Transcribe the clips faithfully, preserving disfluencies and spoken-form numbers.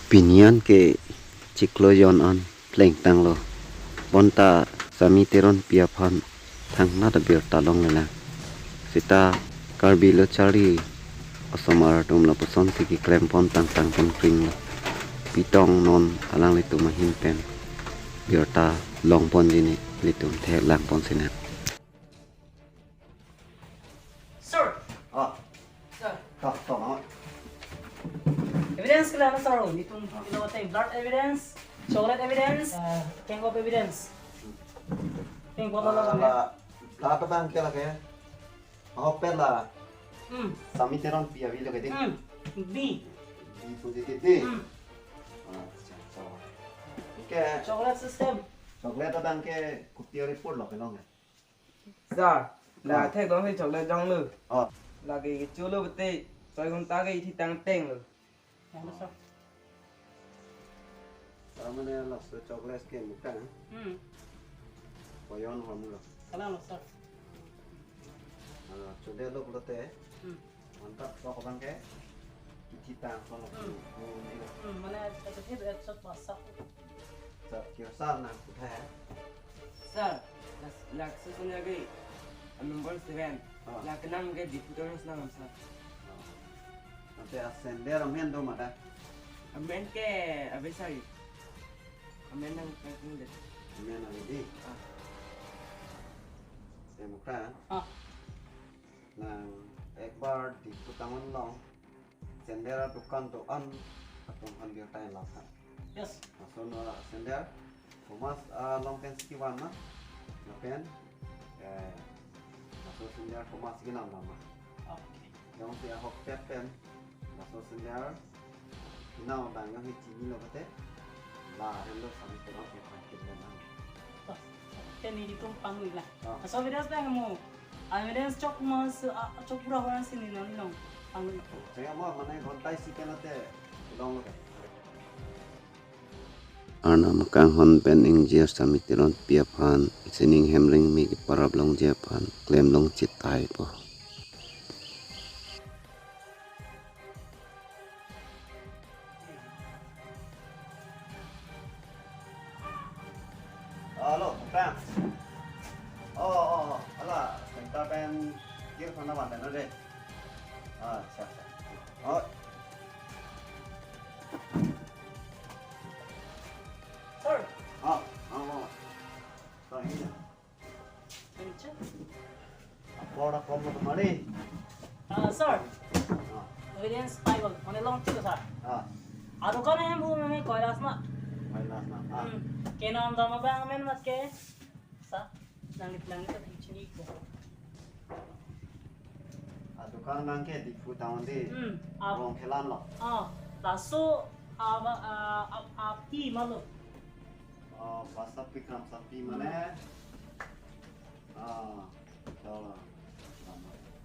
Pini an ke chiklo jon an plengtanglo. Bonta Sami Teronpi aphan thangnat abirta longlelang. Seta Karbi Lo Charli osomar atum lapusonsi keklempon tangtangpon kringlo. Pitong non alanglitum ahin pen birta longponji ne ilitum theklangpon sinang. Sir. Ah, Sir. Kak, kak, ah. Evidence ke lang, sir. Itum, ah, ilo te blood evidence, chocolate evidence, uh, kengkop evidence. Kengkop, ah, la, la, la, la. Blood abang ke lake. Ahok pen la. Hmm. Sami Teronpi avelo ke dei. Hmm. B. B positive dei. Hmm. Acha, so. Okay. Chocolate system. Chocolate abang ke kopi a-report lo kelong ya? Sir, la, ah, theklongsi chocolate jonglo. Ah. Lake kecho lo pute, soi ghonta ke ithi tangtenglo. Hello, sir. Sir, mane laso chocolate ke muka, eh? Hmm. Koyon hormu lo. Kalang lo, sir. Ah, chodetlo pulote. Hmm. Mantap, sok abang ke. Ithi tang, sok. Hmm. Hmm, ini lo. Hmm, mane, kata dia, eh, sok masak. Sir, kio sir nang kutha hai? Sir, la, laso senior ke, a number seven. Ah. La kenam ke Diphu Town nangam, sir. Ah. Ante a-sender amen do ma da? Amen ke ave sir. Amen nang kangkung det. Amen ave dei. Ah. Te mukha. Ah. Nang ekbar Diphu Town along sender adukan do-an atum aphan birta lap tha. Yes. Lason, ah, sender Thomas, ah, along pensi kevan ma? Lapen, eh, laso sender Thomas kenam ma? Okay. Jongsi ahokpet pen laso sender kenam abang jongsi chinilo pulote, la henlo Sami Teronpi aphan kidnap nang. Bas. Te nelitum pangri la. Ah. Laso evidence abang mo. Evidence chok mas, ah, chok pura horan sini nang nong. Pangri. Saya mo mane ghonta isi pen ate longlo ke. Arnam akanghon pen ingjir Sami Teronpi aphan, sining hemring me keparap longji aphan, klem long chit taipo. Hello, Frank. Oh, oh, oh, ala, center pen kir khana banta na de. Ah, acha, acha. Oh. Sir. Ah, ah, ah. Sir, ini. Apor apor mo kemari. Ah, sir. Ah. Evidence Bible, mane long chilo, sir. Ah. Adukan hem bu mane Kailas ma. Kailas ma. Ah. Hmm. Kenam dam abang amen mat ke. Sa, nang nang ta chini ko. Adukan abang ke Diphu Town dei. Hmm. Ap- Rongkhelan lo. Ah, laso ap, ah, ap, api ma lo. Oh, Basa Bikram Sapi mane. Hmm. Ah, tahu lah.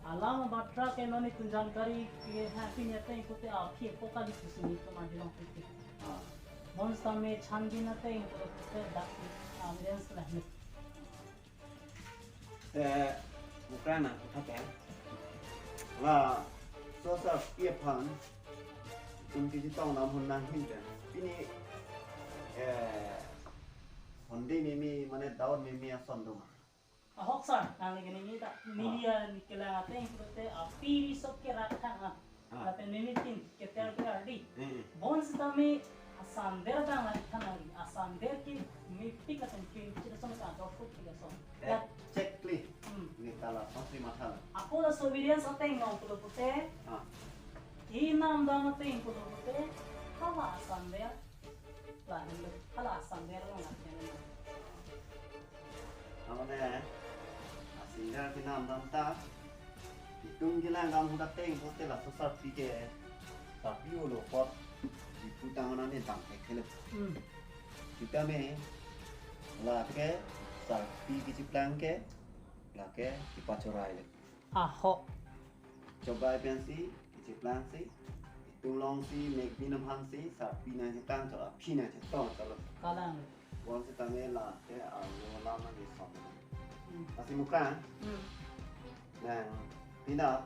Alam abatra ke non itum jankari ke happy nyata ikote akhir pokali kusini ke mandi long piti. Ah. Bonsitame changgi nate ikote dak evidence lah ni. Eh, bukan na, bukan ya. Laso Sarpi aphan itum kachetong dam hon nanghin pen. Pini, eh, Sunday mimi, mane Daud mimi ason do ma? Ahok sir, nangli kene ni ta, ah, neli ya ni kelang ateng pulote, ah, api risot ke rakha, ah. Ah. Lapen mimi tin, keter ke ardi. Eh, eh. Bonsitame asander dang la than nangli, asander ke mepik lapen ke chira som ka dor kut ke som. Eh, ya. Check please. Hmm. Ni ta lason si matha. Ako laso evidence ateng nong pulo pute. Ah. Inam dam ateng pulo pute. Hala asander. Lahenlo, hala asander along lahenlo. Amane, asander kenam dam ta, itum kelang dam ahut ateng pulote laso Sarpi ke, Sarpi olo apot, Diphu Town an ne dam thekthe lo. Hmm. Sitame, lake, Sarpi kacheplang ke, lake, kepachorai lo. Aho. Chobai pensi, kacheplang si, itum along si, mek binam aphan si, Sarpi nangchetang chot, aphi nangchetong chot lo. Kalang. Bonsitame lake, alo lama ni som. Hmm. Lasi mukha. Hmm. Nang, pina,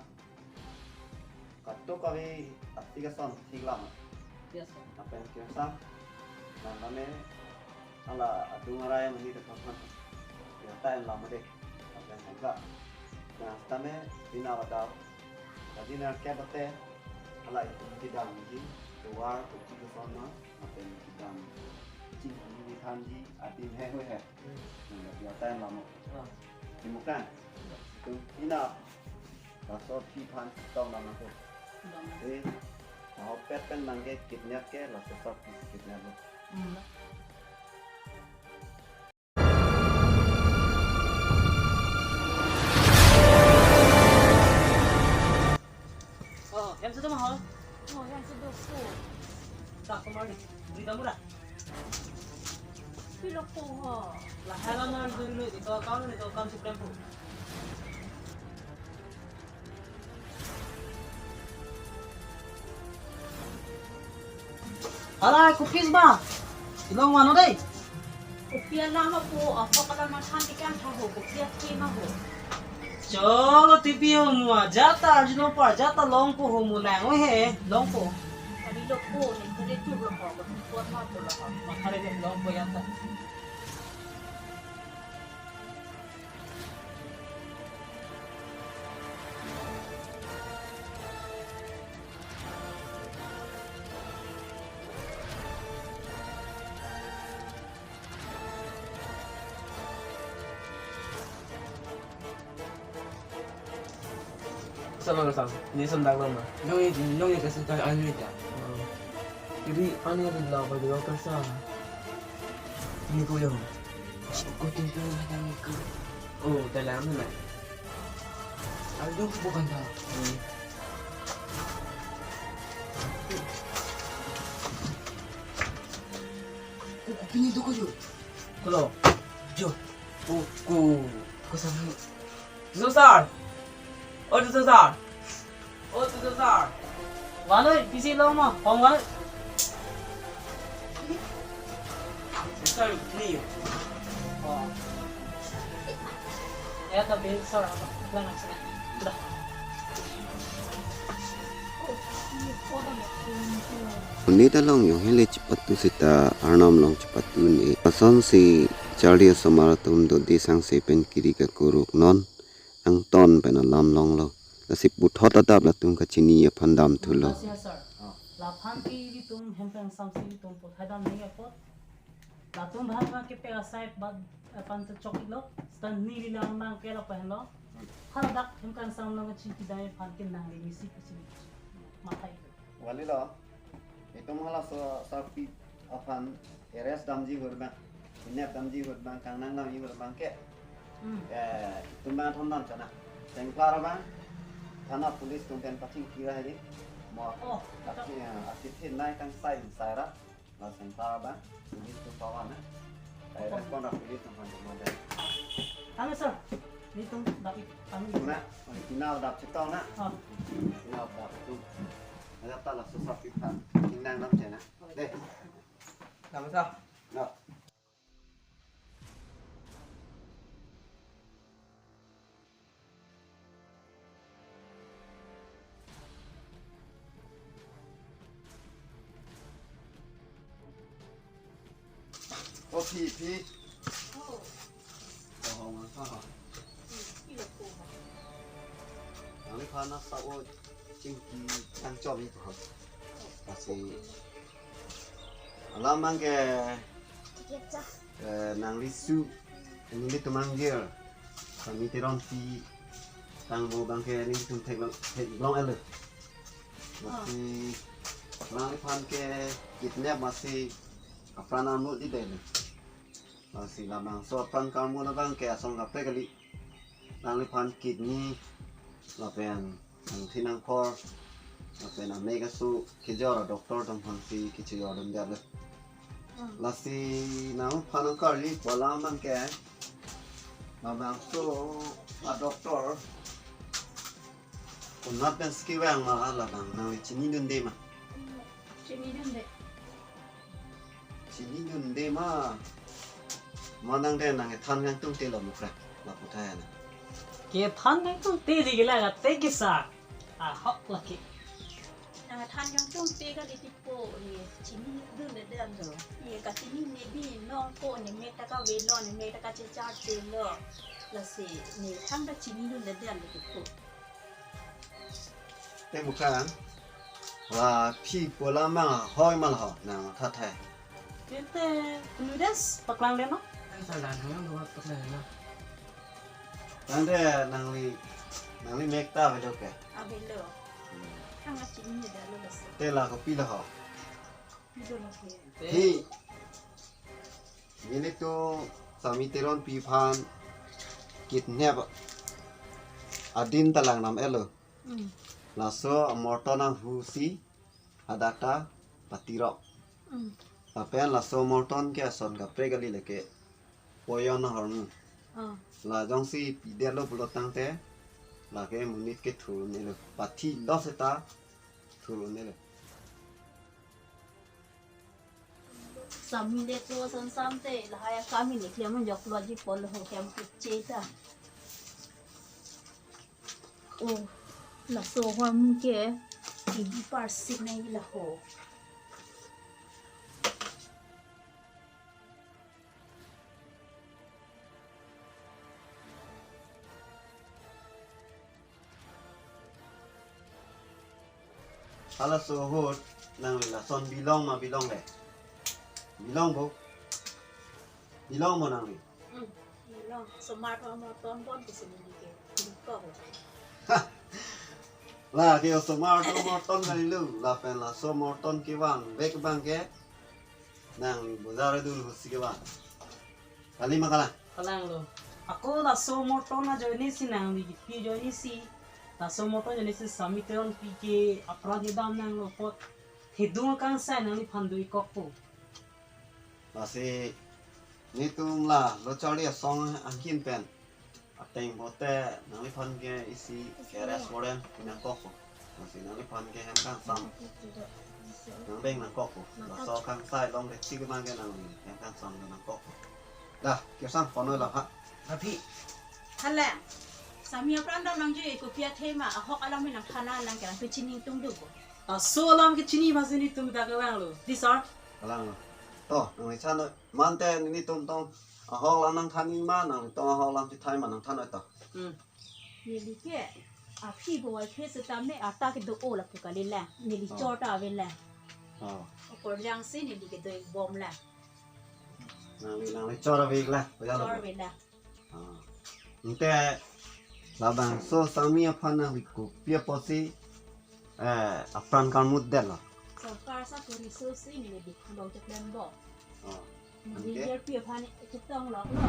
katok kave, ati kason, thik lam. Lapen kesa, nang kami, ala adung arai mani te thothan. Ya, ta en lama deh. Lapen hengka. Nang tame, pina wadau. Tadi nang kep ate, ala itum kedamji, tovar, kuchi kesona, lapen kedam. Chingki ni thanji, adim he hu he. Nang ya, ya ta en lama. Ah. Timuk kan? Tum, ina. Laso aphi aphan tong lama ko. Lama. Eh, ahok pet pen nang ke kidnap ke, laso sab kidnap lo. Hmm. Oh, hem sudah mahal. Oh, hem sudah ko. Tak kemarin. Beri kamu dah. Pilo po ho. Lahai lamar dulu itu account itu account Supreme po. Hala, kopis ba? Ilong mano dei? Kopi alam apo, ahok alam mathan tikang tha ho, kopi athema ho. Cholo tipi ho mua, jata arjuno par, jata longpo ho mu lang, oi he, longpo. Kali longpo, ne kare tu longpo, kopi kuat ma po longpo. Mathare longpo yata. Sama kasam, ni sendang nama. Nong ini, nong ini kasih tahu anu itu. Hmm. Jadi anu itu lah pada waktu sa. Ini ko yang. Ko tinggal ada ko. Oh, dalam mana? Aduh, bukan dah. Hmm. Ko, ko pini tu ko jo. Kalau. Jo. Ko, ko. Ko sana. Tuso sir. Oh, Tuso sir. Oh, Tuso sir. Vanoi, pisi lo mo, hong vanoi. Sir, ni. Oh. Ya, tapi sir, apa? Lang sini. Dah. Monit along yong hele chepatu seta arnam along chepatu ne. Asonsi charli osomar atum dodi sangse pen kiri kakuruk non angton pen alam longlo. Lasi puthot adap latum kachini aphan damthulo. Sir. Laphan ke ilitum hem pen samsi ilitum puthai dam nangji apot. Latum bhag bhag ke pe asai bat, eh, pan te chok ilo, stan neli lang nang ke lapen lo. Hala dak hem kangsam nang chingki dai phan ke nangli misi kusi mathai. Wali lo. Itum halaso sarpi aphan arrest damji hur bang, inep damji hur bang, kang nang damji hur bang ke. Hmm. Eh, itum bang thom dam chana. Sengklar bang, thana police tum pen pachingki ra hedi. Mo, oh, aki, eh, aki thin nai kangsai sai ra. Lason ta ba, police atum pawan na. Ai, respond ra police atum pawan na. Kami, sir. Nelitum dapik kami. Na, tina dap chetong na. Oh. Tina dap tu. Ada ta laso sarpi aphan. Tingnan dam chena. Deh. Nama sa? Na. O phi, phi. Oh. Oh, ma sa. Hmm, ilo ko. Nangliphan na sa o chingki changchom ni ko. Lasi alam abang ke, eh, nangli su, nelitum angjir, kami Teronpi tangbo abang ke nelitum theklong, theklong elo. Lasi nangliphan ke kidnap masi apran amut di delo. Lasi labangso apran karmu abang ke asong kaprek kali. Nangliphan kidney lapen angthin angkhor lapen amek aso kejor a-doctor atum aphansi kechejor dun det lo. Hmm. Lasi nangphan nangkarli pu alam abang ke labangso a-doctor konat pensi kevang ma labang nangli chinidunde ma? Chinidunde. Chinidunde ma? Ma nang den nang kethan kangtungte lo mukra, lapu thaya na. Kethan kangtungte di gila ka te kisa. Ahok laki. Nangthan jong chungte kali tipo, ne chinidunledetlo. Ne kachinine binong ko, ne mek ta kavelo, ne mek ta kachechartelo. Lasi ne thangta chinidunledetlo tipo. Te mukha, la phi pu alam abang hoi ma la ho, nangmatha thai. Tete, nudes paklang deno. Ang salan, ang ang paklang deno. Tangte nangli, nangli mek ta avelo ke? Avelo. Hmm. Thang achinine detlo lasi. Te la kopi la ho? Pilo lake. Hi. Nelitum Sami Teronpi aphan kidnap adin ta lang nam elo. Hmm. Laso amorton ahut si hadak ta patirok. Hmm. Lapen laso amorton ke ason kaprek kali, lake poyon ahormu. Ah. La jongsi pidetlo pulo tangte, lake monit ke thur-un-elo. Pathilo seta thur-un-elo. Sami le to san sam te, lahai akam ne klem joklo ji pol ho hem keche ta. Oh, laso ahormu ke, hindi parsik nai la ho. Halaso ahut nangli lason bilong ma bilongle? Bilong bo? Bilong bo nangli? Hmm, bilong. Osomar atum amorton bon kesini ke. Bilong ko bo. Ha! Lake osomar atum amorton kalilo, lapen laso amorton kevang vek abang ke nang bojar dun ahut si kevang. Kali ma kalang? Kalanglo. Ako laso amorton ajoine si nangli kipi ajoine si, laso amorton ajoine si Sami Teronpi ke apran kedam nanglo apot thedung akangsai nangliphan do-ik kokpo. Lasi netum la lo charli asong angkin pen ateng pote nangliphan ke isi ke arrest warrant nangkokpo. Lasi nangliphan ke hem kangsam nangdeng nangkokpo. Laso akangsai along kechik abang ke nangli hem kangsam nangkokpo. Dah, kirsang phone lo ha. Aphi. Hala. Sami apran dam nangjui kopi athe ma, ahok alam nangthan nang ke nangpachini tung do ko. Laso alam kechini ma si netum ta kalanglo. Di sir. Kalanglo. To, nangli chan mante netum tong ahok alam nangthan ma, nangtum ahok alam kethai ma nangthan to. Hmm. Neli ke, aphi bovai khe setame ata kedo-o lapu kali la. Neli Oh. chor ta ave la. Oh. Okorjang si neli kedo-ik bom la. Nangli, nangli chor ave la. Chor ave la. Ah. Ante labangso Sami aphan nangli kopi apotsi, eh, apran karmut detlo? Sorkar sakori sosi neli dik bang cheplem bo. Oh. Neli Ante? J R P aphan chetong loklo.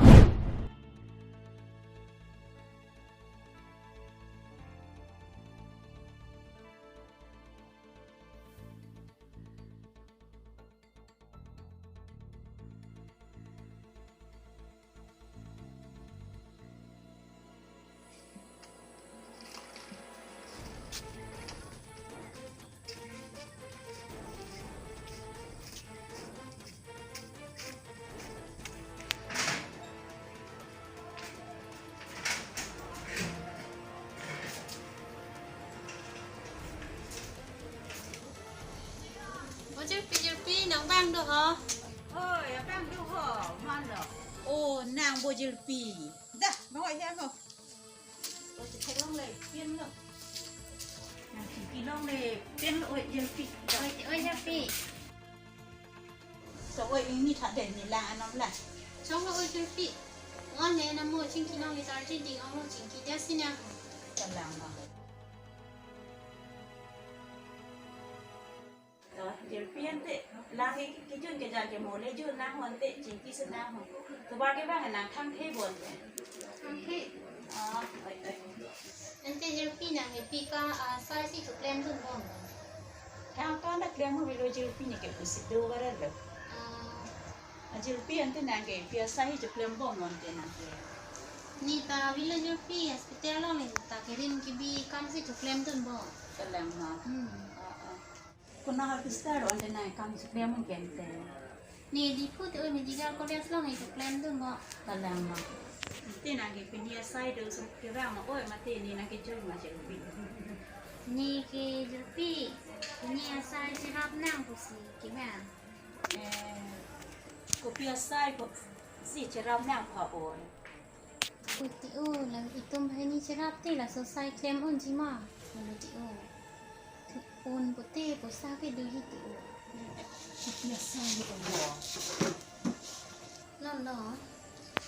Bo Jirpi, Jirpi, nang bang do ho? Oi, abang do ho, man lo. Oh, nang bo Jirpi. Dah, bang oi hem ho. Oi, chetheklongle, pen lo. Nang chingkilongle, pen lo, oi, Jirpi. Oi, oi, Jirpi. So, oi, ini tha den ni lang anom la. Chonglo, oi, Jirpi. Wan le namo chingkilongle tar chingding ong lo chingki ja si nang. Kalang ma. To, Jirpi ante, lang ke kejun keja ke mo le jun nang ante, chingki si nang ho. Tovar ke bang nang thangthe bon ke. Thangthe. Ah, oi, oi. Ante Jirpi nang ke pi ka, ah, sai si cheklem dun bom. Thang thang ta klem ho avelo Jirpi ne ke pusi do varet lo. Ah. Ah, Jirpi ante nang ke pi asai cheklem bom non ke nang ke. Ne ta avelo Jirpi hospital along ne ta kerin kebi kam si cheklem dun bom. Kalang ma. Hmm. Ah, ah. Konat hospital ante nang kam cheklem un ke ante? Ne Diphu te oi medical college along ne cheklem dun bom. Kalang ma. Ante nang ke pini asai do sum kira ma oi mate ne nang ke joi ma Jirpi. Ne ke Jirpi. Pini asai cherap nang pusi kevang. Eh, kopi asai pusi cherap nang pha-o. Kuti o, la itum hini cherap te laso asai klem unji ma. Kuti o. Thu-un pute poisa ke do hiti o. Kopi asai ni o. Non lo,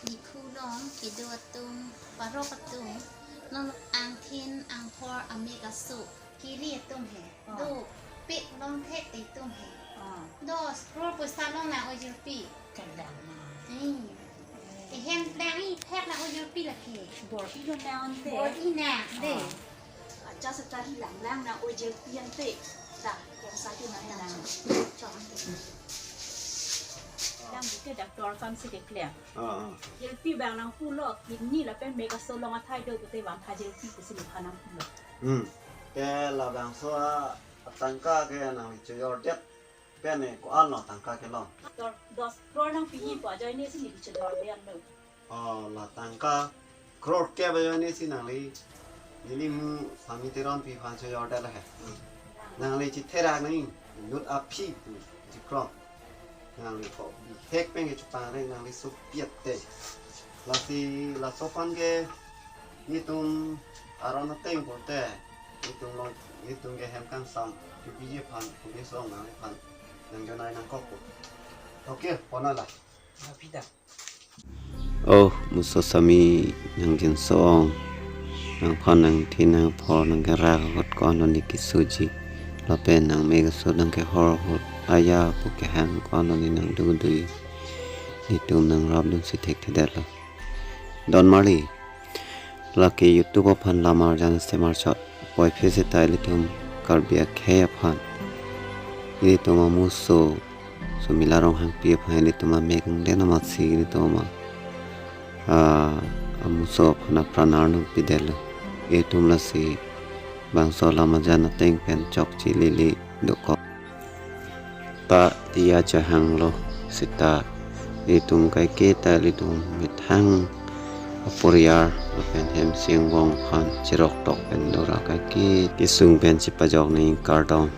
nikhu along kedo atum, parok atum, non lo angthin, angphor, amek aso, kiri atum he. Ah. Dopik longthek te atum he. Ah. Dos crore poisa longnang ojirpi. Kalang ma. Hmm. Ehem lang-i thek nang ojirpi lake. Bor-i longnang ante. Bor-i nang, de. Ah. Acha seta hi lang lang nang ojirpi ante. Da, yang satu nang lang. Chong ante. Lang buke doctor kam si keklem. Ah, ah. Ojirpi bang nang pulo, kidney lapen amek aso along athai do pute bang tha ojirpi pusi niphan nang pulo. Hmm. Ke labangso a, atangka ke nangli chojordet pen ne ko-an lo tangka kelong? Doctor, dos crore nangpipo ajoine si neli chojordetlo. Oh, la tangka crore kep ajoine si nangli, neli mu Sami Teronpi aphan chojordet lo he. Nangli chitherak nang, inut aphi pu chikro. Nangli ko bihek pen ke chupang re nangli supiat te. Lasi laso aphan ke netum aron ateng pute, netum long, netum ke hem kangsam, Q B J aphan, police along nangliphan nangjonai nangkok pu. Okay, pona la. Mapida. Oh, muso Sami nangjinsong. Nangphan nangthin nangphor nangkerak ahut ko-an lo ne kesoji. Lapen nangmek aso nangkehor ahut. Aya pu kehang ko-an lo ne nangdudui. Netum nangrapdun si thekthedetlo. Don marli. Lake YouTube aphan lam arjan semar chot. Puvoiphit seta ilitum Karbi akhei aphan, ilitum amuso Sumila Ronghangpi aphan ilitum amek angden amatsi ilitum ama, ah, amuso aphan apran arnung pidetlo. Ilitum lasi bangso lam arjan ateng pen chokche lele dokok. Ta iya chehanglo seta ilitum kaike ta ilitum methang aporiar lapen hem sing vong aphan chirok tok pen dora kaike kesung pen chipajok nangji kardom.